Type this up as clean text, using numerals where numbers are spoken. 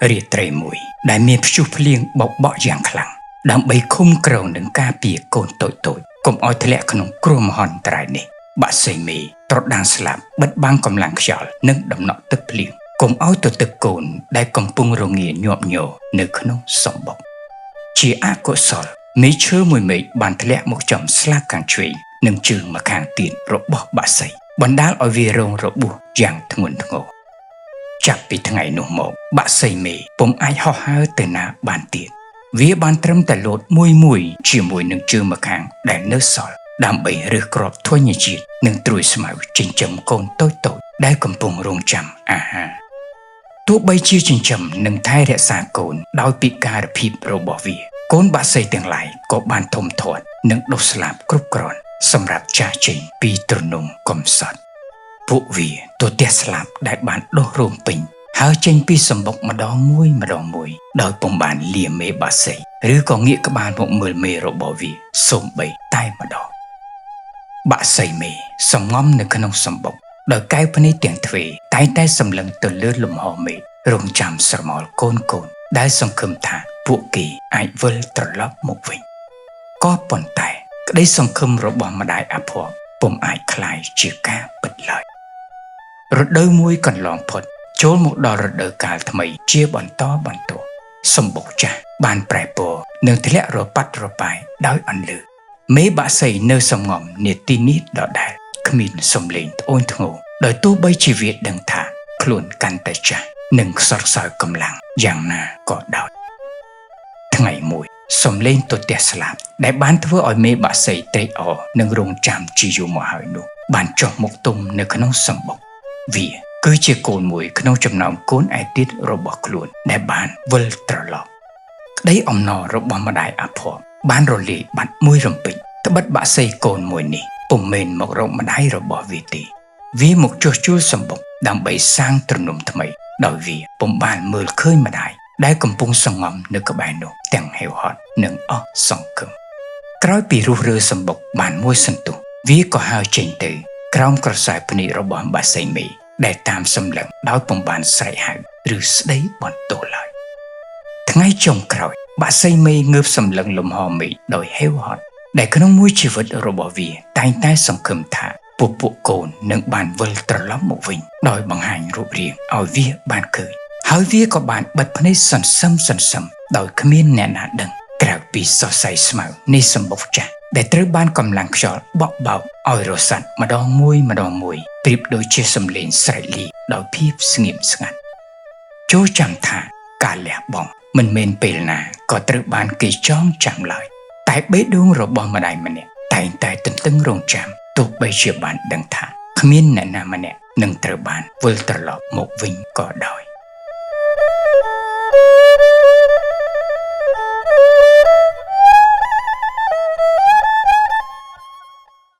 រាត្រីមួយដែលមានព្យុះភ្លៀងបោកបក់យ៉ាងខ្លាំងដើម្បីឃុំគ្រងនិងការពារកូនតូចៗកុំឲ្យធ្លាក់ក្នុងគ្រោះមហន្តរាយនេះបក្សីមេត្រដាងស្លាប់បិទបាំងកម្លាំងខ្យល់និងដំណក់ទឹកភ្លៀងកុំឲ្យទៅទឹកកូនដែលកំពុងរងាញាប់ញ័រនៅក្នុងសម្បុកជាអកុសលមេឈើមួយមែកបានធ្លាក់មកចំស្លាបខាងឆ្វេងនិងជើងម្ខាងទៀតរបស់បក្សីបណ្ដាលឲ្យវារងរបួសយ៉ាងធ្ងន់ធ្ងរចាប់ពីថ្ងៃនោះមកបក្សីមេពុំអាចហោះហើរទៅណាបានទៀតវាបានត្រឹមតែលោតមួយមួយជាមួយនឹងជើងម្ខាងដែលនៅសល់ដើម្បីរើសគ្រាប់ធញ្ញជាតិនិងត្រួយស្មៅចិញ្ចឹមកូនតូចៗដែលកំពុងរងចាំអាហារទោះបីជាចិញ្ចឹមនិងថែរក្សាកូនដោយពិការភាពរបស់វាកូនបក្សីទាំងឡាយក៏បានធំធាត់និងដុះស្លាបគ្រប់គ្រាន់សម្រាប់ចាស់ចេញពីទ្រនំកំសត់ពួកវាទទះស្លាប់ដែលបានដុះរោមពេញហើយចេញពីសម្បុកម្ដងមួយម្ដងមួយដោយពុំបានលាមេបក្សីឬក៏ងាកក្បាលមកមើលមេរបស់វាសូម្បីតែម្ដងបក្សីមេសំងំនៅក្នុងសម្បុកដោយកែវភ្នែកទាំងទ្វេតែងតែសម្លឹងទៅលើលំហមេរងចាំស្រមោលកូនៗដែលសង្ឃឹមថាពួកគេអាចវិលត្រឡប់មកវិញក៏ប៉ុន្តែក្តីសង្ឃឹមរបស់ម្ដាយអភ័ព្វពុំអាចក្លាយជាការពិតឡើយរដូវមួយកន្លងផុតចូលមកដល់រដូវកាលថ្មីជាបន្តបន្ទាប់សម្បុកចាស់បានប្រែពណ៌និងធ្លាក់រប៉ាត់រប៉ាយដោយអន្លើមេបក្សីនៅសំងំនាទីនេះដដែលគ្មានសំឡេងត្អូញត្ងោដោយទោះបីជាវាដឹងថាខ្លួនកាន់តែចាស់និងខ្សត់ខ្សោយកម្លាំងយ៉ាងណាក៏ដោយថ្ងៃមួយសំឡេងទទះស្លាប់ដែលបានធ្វើឲ្យមេបក្សីត្រេកអរនិងរងចាំជាយូរមកហើយនោះបានចុះមកទុំនៅក្នុងសម្បុកវាគឺជាកូនមួយក្នុងចំណោមកូនឯទៀតរបស់ខ្លួនដែលបានវិលត្រឡប់ក្តីអំណររបស់ម្ដាយអភ័ព្វបានរលាយបាត់មួយរំពេចត្បិតបក្សីកូនមួយនេះពុំមែនមករកម្ដាយរបស់វាទេវាមកជួសជុលសម្បុកដើម្បីសាងទ្រនំថ្មីដោយវាពុំបានមើលឃើញម្ដាយដែលកំពុងសង្ងំនៅក្បែរនោះទាំងហេវហត់និងអស់សង្ឃឹមក្រោយពីរុះរើសម្បុកបានមួយសន្ទុះវាក៏ហើរចេញទៅក្រោមក្រសែភ្នែករបស់បក្សីមេដែលតាមសម្លឹងដោយពុំបានស្រែកហៅឬស្ដីបន្ទោសឡើយថ្ងៃចុងក្រោយបក្សីមេងើបសម្លឹងលំហមេឃដោយហេវហត់ដែលក្នុងមួយជីវិតរបស់វាតែងតែសង្ឃឹមថាពួកកូននឹងបានវិលត្រឡប់មកវិញដោយបង្ហាញរូបរាងឲ្យវាបានឃើញហើយវាក៏បានបិទភ្នែកសន្សឹមសន្សឹមដោយគ្មានអ្នកណាដឹងក្រៅពីសរសៃស្មៅនៃសម្បុកចាស់ដែលត្រូវបានកម្លាំងខ្យល់បក់បោកឲ្យរសាត់ម្ដងមួយម្ដងមួយប្រៀបដូចជាសំឡេងស្រែកលីដោយភាពស្ងៀមស្ងាត់ចូលចាំថាការលះបង់មិនមែនពេលណាក៏ត្រូវបានគេចងចាំឡើយតែបេះដូងរបស់ម្ដាយម្នាក់តែងតែទន្ទឹងរង់ចាំទោះបីជាបានដឹងថាគ្មានអ្នកណាម្នាក់នឹងត្រូវបានវិលត្រឡប់មកវិញក៏ដោយ។